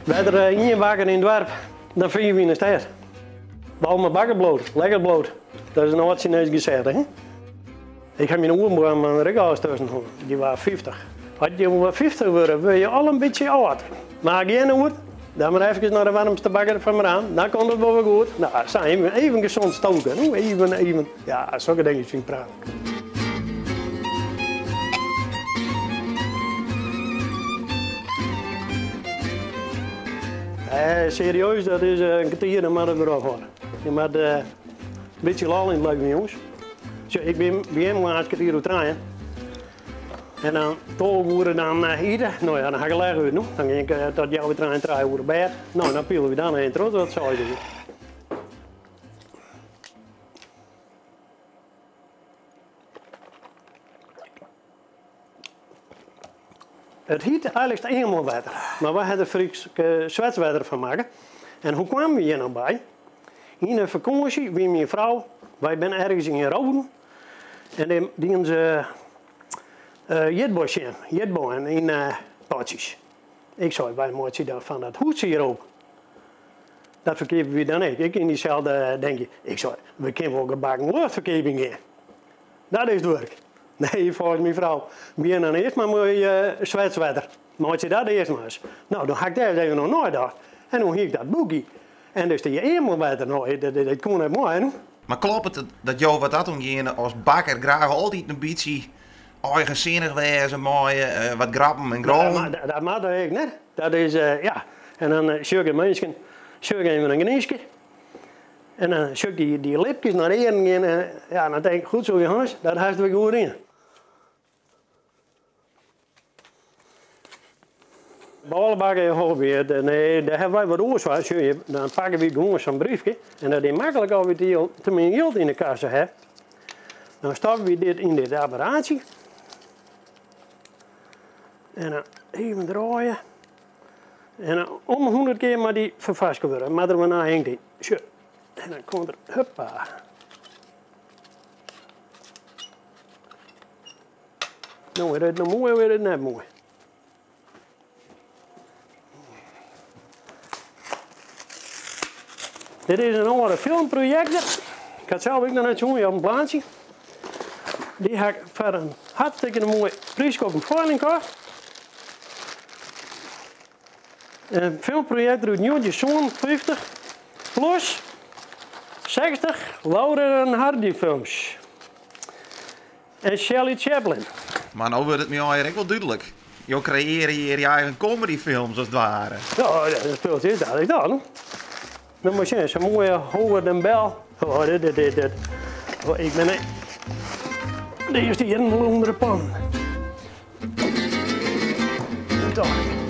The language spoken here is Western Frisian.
Better ien bakker yn it doarp dan fiif yn de stêd. Bouwe bakkersbrood, lekker brood. Dat is in âld Sineesk gezegde, hè? Ik ha myn oerbuorman der ek alris tusken hân. Dy waard 50. As je oer 50 wurde, wurde je al in bytsje âld. Mar gjin noed, dan mar efkes nei de waarmste bakker fan Menaam, dan komt it wol wer goed. No, sa even, even gezond stoken. Oeh, even, even. Ja, sokke dingen fyn ik prachtich. Eh, serieus, dat is in kertier, dan moat it wer ophâlde. Je moat in bytsje lol yn it leven, jonges. Sjoch, ik bin by him moarns kertier oer trijen. En dan 12 oere dan ite. No ja, dan ha ik lech út, no. Dan gean ik tot healwei trijen, trije oere op bêd. No, dan piele we dan even troch tot seis oere. It hiet eigenlik Eamelwetter, mar wy ha der Frysk swetswetter fan makke. En hoe kwamen we hjir no by? Yn in fakânsje wie myn frou, wy binne ergens yn Roden en dêr dienen se ierdbei sjen, ierdbeien yn potsjes. Ik sei, wy meitsje dan fan dat hoedsiroop. Dat ferkeapje wy dan ek. Ik yn dyselde denkje, ik sei, we kinne wol gebakken lucht ferkeapjen gean. Dat is it wurk. Nee, folgens myn frou, begjin dan earst mar mei swetswetter. Meitsje dat earst mar ris. No, dan ha ik dêr ris even oer neidocht. En toen hie ik dat boekje. En dêr stie eamelwetter. No, dat koe net mei. Mar kloppet it dat jo wat dat oangeande as bakker graach altyd in bytsje eigensinnich wêze meie, wat grappen en grollen? Dat moat ek net. Dat is, ja. En dan sjoch ik de minsken, sjoch ik even in gnyske. En dan sjoch ik dy lipkes nei de earen gean en ja, dan tink ik, goed zo Johannes, dat hast wer goed dien. Bôlebakke is hobby. Nee, dêr hawwe wy wat oars foar. Sjoch je, dan pakke wy gewoan sa'n briefke en dat is maklik as wy te min jild yn de kasse ha. Dan stoppe wy dit yn dit apparaatsje. En dan even draaie. En om de 100 kear moat dy ferfarske wurde. Moat der wer nije inkt yn. Sjoch. En dan komt der, huppa. No, is it no moai of is it net moai? Dit is in âlde filmprojektor. Ik ha it sels ek noch net sjoen, op in plaatsje. Dy ha ik foar in hartstikke moai pryske op in feiling kocht. In filmprojektor út 1957 plus 60 Laurel en Hardy films. En Charlie Chaplin. Mar no wurdt it my allegear ek wol dúdlik. Jo kreëarje hjir je eigen comedyfilms as it ware. Ja, dat spultsje is dat ek dan. Dan moat je sjen, sa'n moaie Howard en Bell. Oh, dit, dit, dit, dit. Oh, ik bin de earste jierren wol ûnder de pannen. Dat tocht ik.